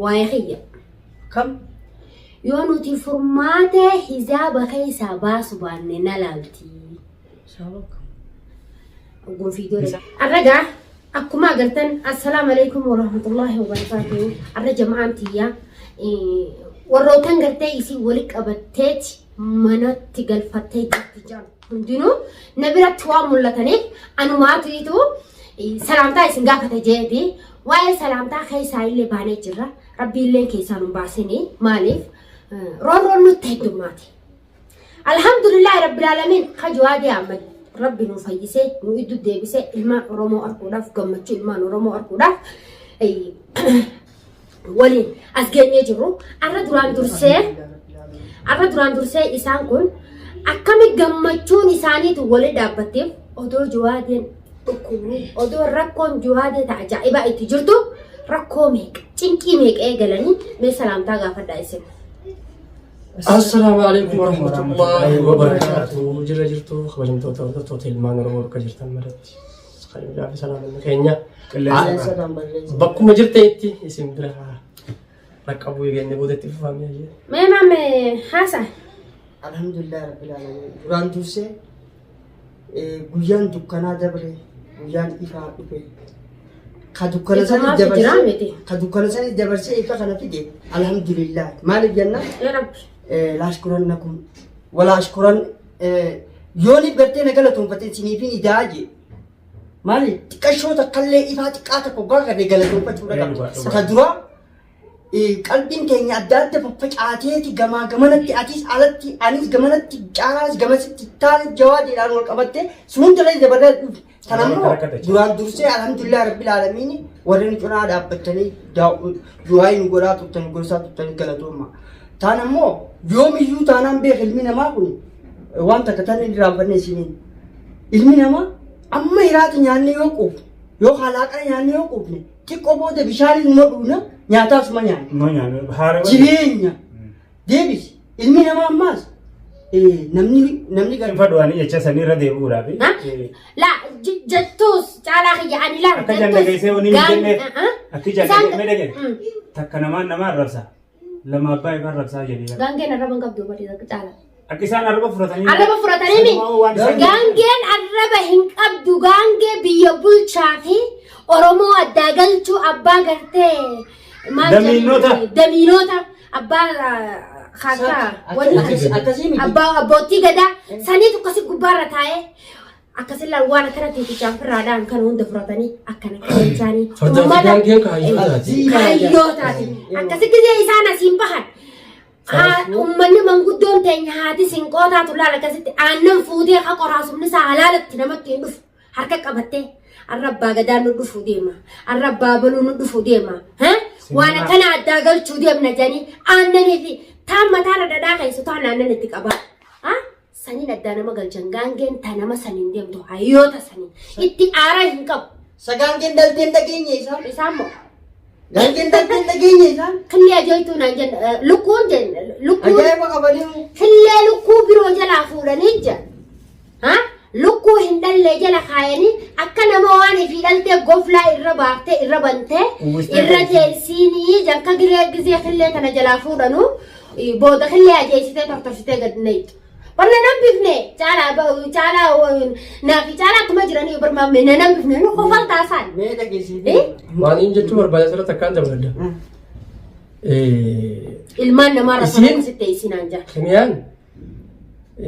Waa'ee kiyya. Kam? Yoo nuti furmaatee hijaaba keessaa baasu baanne na laalti. Ogguun fiidoo. Arragaa akkuma agartan, assalaamu alaikum warahmatullahi wabarakatuh. Arra jama'aan tiyya warrootan gartee isii wali qabatteeti manatti galfattee jirti jedhan hundinuu na biratti waan mul'ataniif anumaatu itu salaamtaa isin gaafata jeeti. Waa'ee salaamtaa keessaa illee baanee jirra. Rabbi illee keessaa nu baasini. Maaliif roorroon nutti heddummaate. Alhamdulillahi Rabbil Alamiin, ka Jawaadii Ahmad Rabbi nu fayyisee nu iddu deebisee, ilmaan Oromoo arguudhaaf, gammachuu ilmaan Oromoo arguudhaaf waliin as geenyee jirru. Arra duraan dursee isaan kun akkami gammachuun isaaniitu wali dhaabbatteef, odoo Jawaadeen dhukkubni, odoo rakkoon Jawaadee ta'a ajaa'ibaa itti jirtu, rakkoo meeqa, cinqii meeqa eegalanii? Mee salaamtaa gaafadhaa isin. Assalaamu alaikum warahmatullahi wabarakatuh. Jira jirtu, kabajamtoota hordoftoota ilmaan Oromoo bakka jirtan maratti. Kabajaa fi salaamanni keenya Qilleensarraan balleessa. bakkuma jirtanitti isin bira raqqabuu eegenne boodatti fufamee jira. Mee maame haasa. Alhamdulillah Rabbil Alamin. Duraan dursee guyyaan dukkanaa dabre, guyyaan ifaa dhufe. Ka dukkana Ifa sanii maaltu jira dabarsee miti? Ka dukkana sanii dabarsee ifa kana fide, alhamdulillah. Maaliif jennaan? Yaa Rabbi. Laashkurannakum wala ashkuran, yooniif gartee na galatoonfate isiniifin idaa jee. Maali, xiqqashoo takkallee ifaa xiqqaa tokko gaafa galatoonfachuudha qabda. Ta duraa qalbiin keenya adda adda faffacaateeti, gamaa gamanatti, atis alatti, anis gamanatti, caalaas gamasitti, taale jawaadeedhaan wal qabattee sun hunda dabaree dhufe. Kana immoo duraan dursee alhamdulillah rabbil aalamiin, warri nu cinaa dhaabbattanii du'aa nu godhaa turtanii, gorsaa turtanii, galatooma. Taan ammoo yoomiyyuu taanaan beek, ilmi namaa kun waan takka tan hin irraanfanne isiniin. Ilmi namaa amma hiraata nyaanne yoo quufne, yoo halaaqana nyaanne yoo quufne, xiqqoo booda bishaan ilma dhugna, nyaataasuma nyaanna. Jireenya deebisi ilmi namaa ammaas namni Hin fadhuwaanii jecha sanii irra deebi'uudhaaf. Ha? La jettuus caalaa kiyya ani laal. Akka jalla geessee wani hin jenneef. Akki jalla geessee dhageen. Takka namaan nama arrabsa. Lama abbaa ifa arrabsaa jedhee. Gaangeen arraba hin qabdu bari caala. Akka isaan arraba fudhatanii. Arraba fudhatanii mi? Waan isaan- Gaangeen arraba hin qabdu. Gaangee biyya bulchaa fi Oromoo addaa galchuu abbaa gartee maal jedhamu? Damiinota. Damiinota abbaa kaakaa wanni Akkasii miti. Abbaa abbootii gadaa saniitu akkasi gubbaarra taa'ee akkasillaan waan akkana tiitichaan firraadhaan kan hunda fudhatanii akkana keessaanii. Fardaa fi gaangeen kaayyootaati. Kaayyootaati. Akkasi gisee isaan asiin bahan. Uummanni manguddoon teenya haati sinqootaatu laala akkasitti aannan fuutee ka qoraasumni isaa halaalatti namatti hin dhufu. Harka qabattee arra abbaa gadaa nu dhufu deema. Arra abbaa baluu nu dhufu deema. Waan akkana addaa galchuu deemna jedhanii aannanii fi taan mataarra dhadhaa keessu taan aannan itti qabaa. Saniin addaa nama galchan. Gaangeen ta nama saniin deemtu hayyoota saniin itti aaraa hin qabu. Sagaangeen dalteen dhageenye isaan. Isaan moo Gaangeen dalteen dhageenye isaan. Killee ajooytuu naan jenna, lukkuun jenna, lukkuun Ajaa'iba qabanii. Killee lukkuu biroo jalaa fuudhanii jira. Ha? Lukkuu hin dhallee jala kaayanii akka nama waan ifii dhaltee goflaa irra baaftee irra bantee Uwwistee irra teessii. teessiinii jakka giree gizee killee tana jalaa fuudhanu booda killee ajeessitee tortorsitee gad naqxu. Warra nan bifne caalaa caalaa naafi caalaa akkuma jiranii barmaamne na nan bifne nu kofal taasaan. Mee dhageessii. Eh? Maaliin jechuu barbaada asirratti akkaan dabaladha. Ilmaan namaa Isiin- rafan akkasitti teessinaan jira. Kimiyaan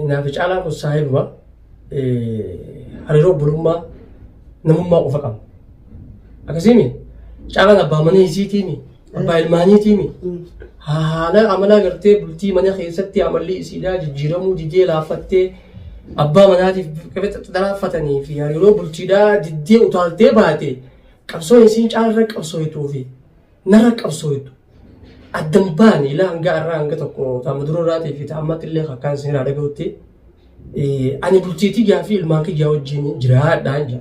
naafi caalaan kun saahibuma, hariiroo obbolummaa namummaa qofa qaba. Akkasiimi caalaan abbaa mana isiitiimi, abbaa ilmaaniitiimi, haala amala gartee bultii mana keessatti amalli isiidhaa jijjiiramuu didee laaffattee abbaa manaatiif xalaaffatanii fi hariiroo bultiidhaa diddee utaaltee baate, qabsoon isiin caalarra qabsooytuu fi narra qabsooytu addan baane ilaa hanga irraa hanga tokko taama dura irraatii fi taamatti illee akkaan isin irraa dhaga'utti, ani bultiitii gaafii ilmaan kiyyaa wajjin jiraadhaan jira.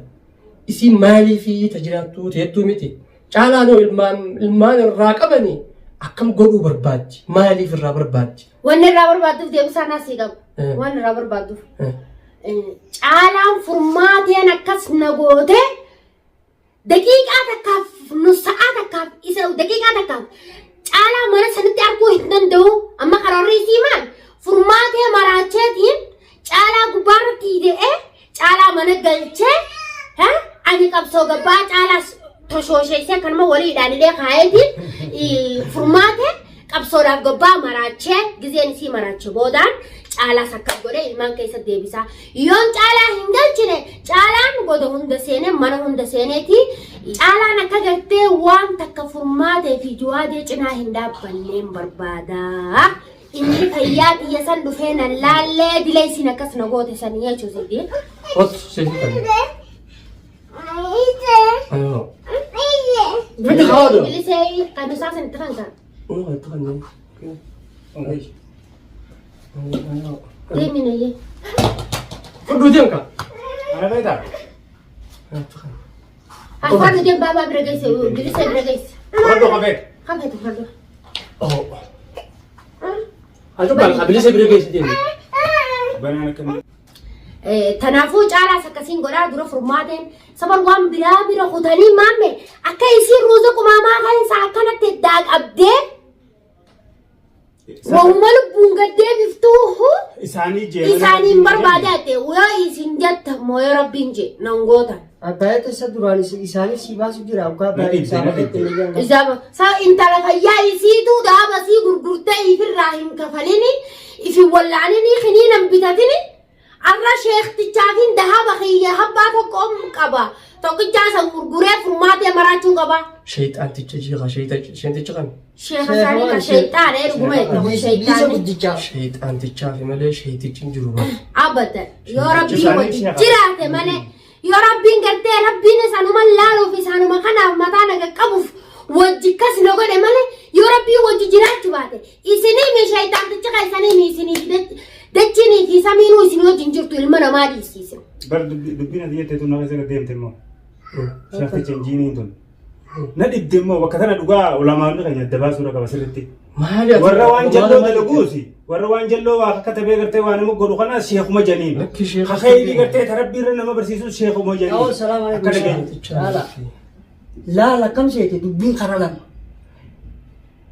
Isiin maalii fi ta jiraattuu teettuu miti. Caalaan hoo ilmaan irraa qabanii akkam godhuu barbaaddi? Maaliif irraa barbaaddi? Wanni irraa barbaadduuf deebisaa naa sii qabu. Waan irraa barbaadduuf. Caalaan furmaateen akkas na goote, daqiiqaa takkaaf nu sa'aa takkaaf Isa daqiiqaa takkaaf caalaa mana sanitti arguu hin danda'u. Amma karoorri isii maal? Furmaatee maraacheetiin caalaa gubbaarratti hidhee caalaa mana galchee ani qabsoo gabbaa caalaa toshoosheessee kanuma waliidhaan illee kaayeetiin furmaatee qabsoodhaaf gabbaa maraachee gizeen isii maraache boodaan caalaas akkas godhee ilmaan keessa deebisaa. Yoon caalaa hin galchine caalaan goda hunda seenee mana hunda seeneeti caalaan akka gartee waan takka furmaatee fi juwaadee cinaa hin dhaabbanneen barbaada. Inni fayyaa tiyya san dhufee nan laallee dila isin akkas na goote sanii jechuusiiti. Kottu siif kan. Ayoo. Fidi haadha. Bilisee kan isaa sanitti kan kan. Uno itti kan. Ayoo. Deemi nayyee. Fudhu deemka. Ana beektaa? Afaan deem baabaa bira geesse bilisee bira geesse. Fudhadhu qabee. Kan feetu fudhadhu. Oh. Ati bal bilisa bira geesse deemi. Banaan akkamii? Tanaafuu caalaas akkasiin godhaa dura furmaateen saban waan biraa bira kutanii maamme akka isiin ruuza qumaamaa keessa akkanatti iddaa qabdee wahuma lubbuun gad deebiftuu Isaanii jee. isaaniin barbaadatte yoo isin jetta moo yoo rabbiin jee nan gootan. Abbaayyaa isa duraan isaanii sii baasu jira hoggaa Na baay'ee dhibde, isaa na dhibde. bakka Isaaba sa intala fayyaa isiituu daaba sii gurgurtee ifirraa hin kafalini ifin wallaanini kiniina hin bitatini arra sheektichaafin dahaba kiyya habbaa tokko om qaba tokkichaa san gurguree furmaatee maraachuu qaba. Shayxaanticha jiika shayxaanticha kami? Sheeka isaanii ka shayxaana dhuguma jedhamu Bilisa shayxaanni. guddichaa. Shayxaantichaa fi malee shayxichi hin jiru bara. Abadan yoo rabbiin Isaanii wajjin sheeka. jiraate malee yoo rabbiin gartee rabbiin isaanuma laaluuf isaanuma kanaaf mataa naga qabuuf wajji kas na godhe malee yoo rabbiin wajji jiraachuu baate isinii mi shayxaanticha ka isanii mi isinii fi dachinii fi samiinuu isin wajjin jirtu ilma namaa dhiisiise. Bar dubbiin ati jette tun nama isa deemte immoo. Sheekticha injiiniin tun. Na dhibde immoo bakka tana dhugaa ulamaanni keenya adda baasuudha qaba sirriitti. Maali ati? Warra waan jalloo dalaguusi warra waan jalloo waa akka tabee gartee waa nama godhu kanaas sheekuma janiin. Lakki sheeka. Kakayrii gartee ta rabbii irra nama barsiisus sheekuma janiin. Yoo salaam alaikum. Akka dhageenye. Laala. Laala akkam seete dubbiin karaa lama.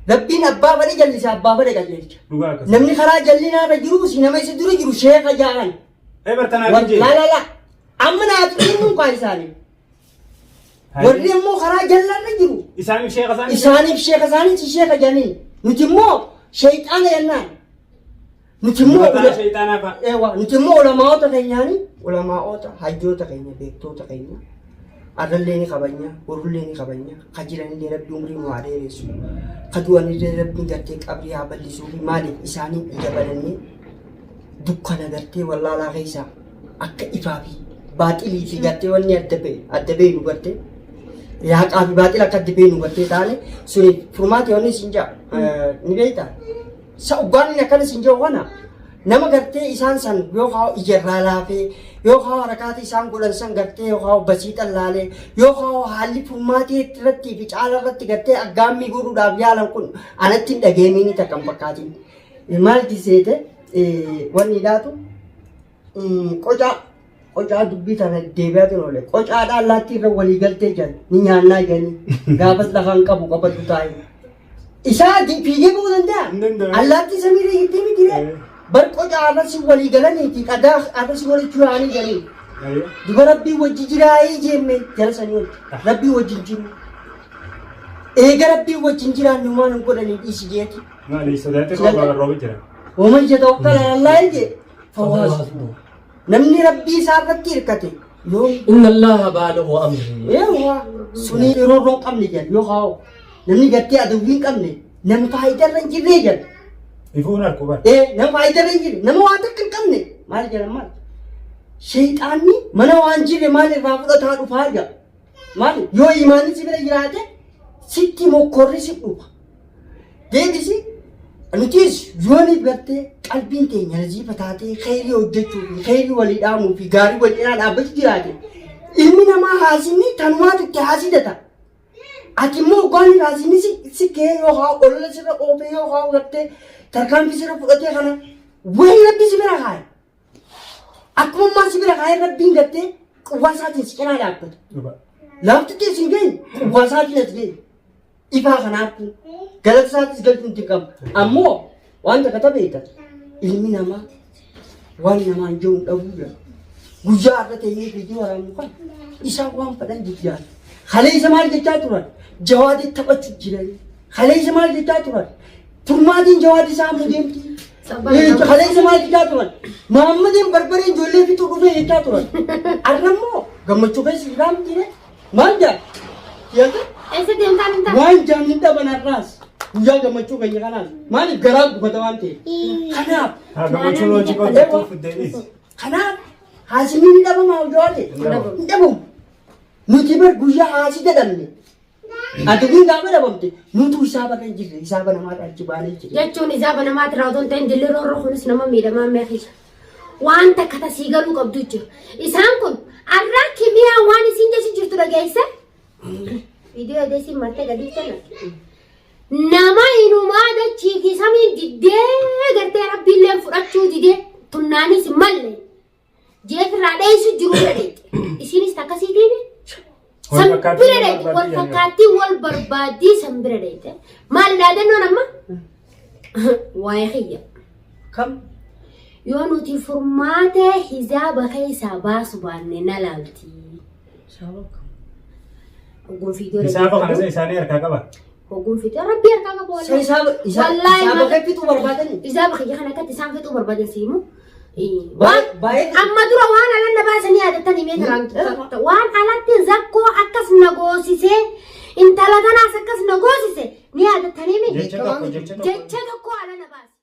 Rabbiin abbaa fedhe jallisa abbaa fedhe qajeelcha. Dhugaa akkas. Namni karaa jallinaa irra jiru si nama isa dura jiru sheeka ja'an. Ee bartanaa jee. La la la. Amma naaf kennuun kaa isaanii. Warri immoo karaa jallarra jiru. Isaaniif sheeka isaanii. Isaaniif sheeka isaaniif sheeka jedhanii. Nuti immoo sheexaana jennaan. Nuti immoo Mataa sheexaanaa fa'a. Ewa, nuti immoo ulamaa'ota keenyaani ulamaa'ota hayyoota keenya beektoota keenya arrallee ni kabanya borullee ni kabanya ka jiranillee rabbi umrii nu haa dheeressu ka du'anillee rabbiin gartee qabrii haa bal'isuu fi maaliif isaanii ija banannee dukkana gartee wallaalaa keessaa akka ifaa fi baaxilii fi gartee wanni adda ba'e adda beeynu gartee haqaa fi baaxila akka adda beeynu gartee taane suni furmaati wanni isin ja'a ni beektaa Sa oggaan inni akkana sin jedhu kana nama gartee isaan san yookaan ijarraa laafee yookaan harakaata isaan godhan san gartee yookaan basiixan laalee yookaan haalli furmaatee irratti fi caala irratti gartee aggaammii godhuudhaaf yaalan kun anatti hin dhageemiin takka hin fakkaatin. Maal seete wanni dhaatu qocaa qocaa dubbii tana deebi'aatiin oole qocaadhaan allaattii irra walii galtee jiran ni nyaannaa jedhanii gaafas lafaan qabu qabadhu taa'e. Isaa fiigee ba'uu danda'a. Hin danda'u. Allaattii samiirra jirtee miti ree. Bar qocaa arrasi walii galaniiti qadaa arrasi walitti yaa'anii galii. Duba rabbii wajji jiraayii jeemme jara sanii wajji. Rabbii wajjin jiru. Eega rabbii wajjin jiraannu waan hin godhanii dhiisi jeeti. Maali sodaatee rooba rooba jira. Waman yatawakkal ala Allaahi jee fahuwa hasbuh. Namni rabbii isaa irratti hirkate yoo Inna Allaha baalighu amri. Eewwa sunii yeroo irra hin qabne jedhan yoo kaa'u namni gartee adawwii hin qabne nama faayidaa irra hin jirree jedhan. Ifuun harku bara. Ee nama faayidaa irra hin jirre nama waan takka hin qabne maal jedhan maal? Shayxaanni mana waan jirre maal irraa fudhataa dhufaa jedha. Maal yoo imaanni si bira jiraate sitti mokkorri si dhufa. Deebisi nutis yooniif gartee qalbiin teenya naziifa taatee kheyrii hojjechuu fi kheyrii walii dhaamuu fi gaarii wal cinaa dhaabbachuu jiraate ilmi namaa haasinni tanumaatu itti haasidata. Ati immoo hoggaan haasinni si kee yoo haa olola sirra oofee yoo haa gartee tarkaanfii sirra fudhatee kana wayii rabbi si bira kaa'e. Akkuma ammaa si bira kaa'ee rabbiin gartee quwwaa isaatiin si cinaa dhaabbata. Dhuga. Laaftitti isin geenye quwwaa isaatiin as geenye. Ifaa kanaaf galata isaatis galchuun dirqama. Ammoo waan takka ta beekta ilmi namaa waan namaan jiru hin dhabuu jira. Guyyaa har'a teenyee viidiyoo waraabnu kan isaan waan fedhan jijjiiran. Kaleessa maal jechaa turan? Jawaadii taphachuu jiran. Kaleessa maal jechaa turan? Furmaatiin jawaadii saamuu deemti. Kaleessa maal jechaa turan? Mahammadiin barbareen ijoollee fixuu dhufee jechaa turan. Har'a immoo gammachuu keessa jiraa miti Maal jaa? Yaada? Eessa deemtaan hin taane? Waan jaan hin dhaban har'aas. Guyyaa gammachuu keenya kanaas. Maaliif garaa gubata waan ta'eef. Kanaaf. Haa gammachuun hojii qolchituuf fiddeenis. Kanaaf haasinni ni dhabamaa jawaate. Hin dhabamu. Nuti bar guyyaa haasi jedhamne. Aduun gaafa dhabamte nutu hisaaba kan jirre hisaaba namaadha achi baanee jirre. Jechuun hisaaba namaati irraa otoo hin ta'in dilli roorroo kunis nama miidhamaa meeqisa. Waan takka tasii galuu qabdu jira. Isaan kun arraa kimiyaa waan isiin jechu jirtu dhageesse. Viidiyoo edeesiin martee gadi kenna. Nama inumaa dachii fi samiin diddee gartee rabbiilleen fudhachuu didee tunnaanis hin malle. Jeefirraa dheessu jiru bira dheetti. Isiinis takkasiitiimi. Wal San fakkaattii bira wal dheetti. Wal barbaaddi fakkaattii wal barbaaddii san bira dheetti. Maal dhaadannoon amma? Waa'ee kiyya. Kam? Yoo nuti furmaata hizaaba keessaa baasu baanne na laalti. Ogguun fiidoo Hisaaba kana isaanii harkaa qaba. Ogguun fiidoo rabbii harkaa qabu Isa hisaaba isa Wallaahi hisaaba maal- kee fixuu barbaadani. Hizaaba kiyya kana akkatti isaan fixuu barbaadan siimu. Baay'ee Amma dura waan alan na baasanii yaadattanii mee taraan waan alatti zakkoo akkas na goosisee intala tanaas akkas na goosise ni yaadattanii mee Jecha tokko jecha tokko. jecha tokko ala na baase.